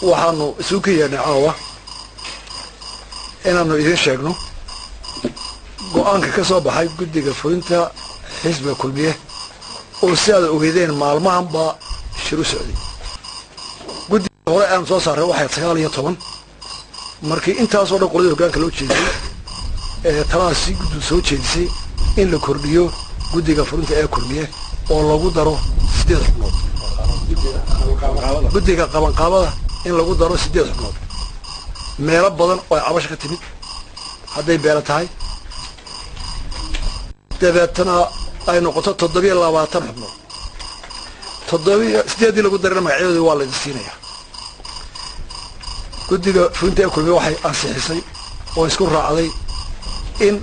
Waxaanu isugu ka yeedhnay caawa inaanu idiin sheegno go-aanka ka soo baxay guddiga fulinta xisbiga Kulmiye, oo si aad ogeydeen maalmahan baa shir u socday. Guddiga hore aanu soo saarray waxay 19. Markii intaasoo dhan qoladii hoggaanka loo jeediyey ee taladaasi guddu soo jeedisay in la kordhiyo guddiga fulinta ee Kulmiye oo lagu daro 8 xubnood, guddiga qabanqaabada in lagu daro 8 xubnood, meelo badan oo ay cabasho ka timid hadday beelo tahay, dabeetana ay noqoto 27 xubnood. Toddobiyo sideeddii lagu darana magacyadoodii waa laydin siinayaa. Guddiga fulinta ee Kulmiye waxay ansixisay oo isku raacday in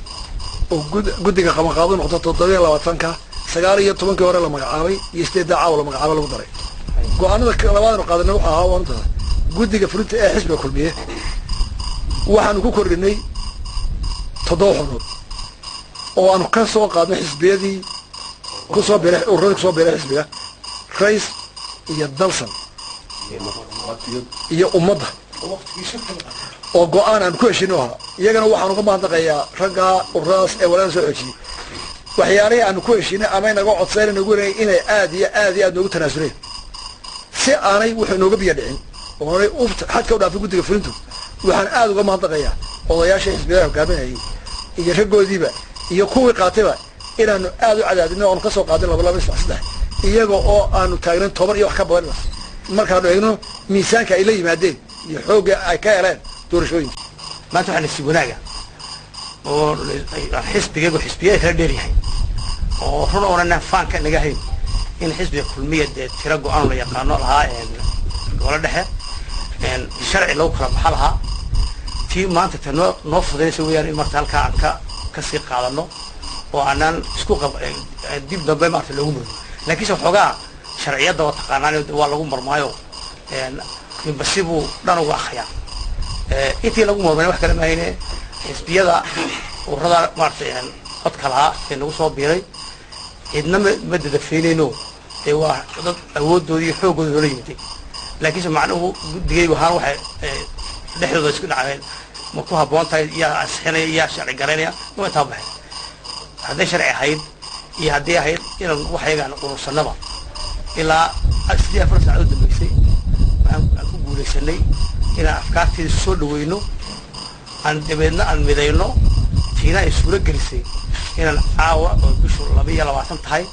uu guddiga qabanqaabadu noqoto 27-ka, 19-kii hore la magacaabay iyo 8-daa caawa la magacaabay lagu daray. Go-aanada labaadanu qaadanay wuxuu ahaa waantada guddiga fulinta ee xisbiga Kulmiye waxaanu ku kordhinay 7 xubnood oo aanu ka soo qaadnay xisbiyadii kusoo biray, ururadii kusoo biray xisbiga, Rays iyo Dalsan iyo Ummadda, oo go-aan aan ku heshin ahaa. Iyagana waxaan uga mahadnaqayaa raggaa ururadaas ee walaalada soo xoojiyey waxyaalihii aanu ku heshinay ama inaga codsayn nagu leeyay inay aad iyo aad iyo aad noogu tanaasuleen si aanay wuxuu inooga biyo dhicin oonay u xadka u dhaafin guddiga fulintu. Waxaan aad uga mahadnaqayaa odayaashii xisbiyada hogaaminayay iyo raggoodiiba iyo kuwii qaatayba inaanu aad u cadaadino oonu ka soo qaadin 2, 2, 3, 3, iyaga oo aanu taagnayn 10 iyo wax ka badan markaanu eegno miisaanka ay la yimaadeen iyo xoogga ay ka heleen doorashooyinka. Maanta waxaa nasiib wanaaga oo xisbigaygu xisbiyada kala dheeryahay oo run oonana faanka naga hayn in xisbiga Kulmiya dee tiro go-aan la yaqaano lahaa, gobolo dhexe sharci lagu kala baxa lahaa. Tii maanta ta noo fudaynaysa weeyaan in marta halkaa aan ka kasii qaadano oo aanaan isku qab dib dambe maarta loogu murmo. Laakiinse waxoogaa sharciyadda waa taqaanaan, waa lagu marmaayo, ninba sibuu dhan uga akriyaa. Intii lagu murmay wax kale mahayne, xisbiyada ururada maaratay codka lahaa ee nagu soo biiray cidna ma dadafeynayno, dee waa dad awooddoodii iyo xooggooda noola yimiday. Laakiinse macnuhu guddigaygu ahaan waxay dhexdooda isku dhaceen ma ku habboon tahay, yaa ansixinaya, yaa sharci garaynaya, ma intaa baxay hadday sharci ahayd iyo haddii ahayd inaan waxyagaan urursanaba. Ilaa 4 saacadood dambeysay waxaan ku guulaysanay inaan afkaarteeda soo dhaweyno, aan dabeedna aan midayno, tiina ay suuro gelisay inaan caawa oo bishu 22 tahay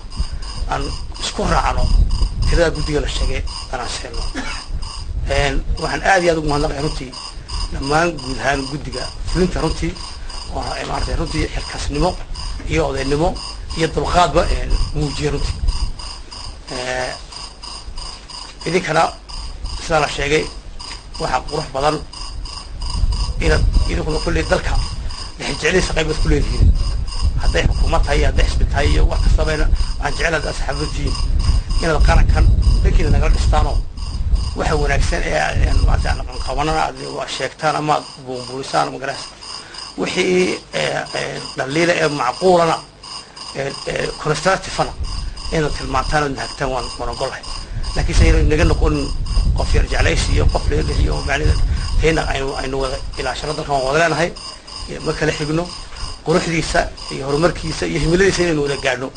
aan isku raacno tirada guddiga la sheegay aan ansixino. Waxaan aad iyo aad ugu mahadnaqaya runtii dhammaan guud ahaan guddiga fulinta, runtii oo maarata runtii xilkaasnimo iyo odaynimo iyo dulqaadba muujiya runtii. Idinkana sidaa la sheegay waxaa qurux badan inaad idinkuna kulley dalka dhexjeclaysa qaybaad ku leedihiin, hadday xukuumad tahay iyo hadday xisbi tahay iyo wax kastaba. Waxaan jecel haddaad saxaafad tihiin inaad qarankan dhankiina nagala dhistaanoo waxa wanaagsan ee maarata aan qabanana aad sheegtaan ama aad buunbuunisaan magarasa, wixii dhaliila ee macquulana constructivena inaad tilmaantaan ood nahagtaan waan ogolahay. Laakiinse aynu naga noqonin qof yar jeclaysi iyo qof laga iyo macnida tayna aynu wada ilaashano. Dalkan waan wada leenahay, ma kala xigno, quruxdiisa iyo horumarkiisa iyo himiladiisa inaynu wada gaadhno.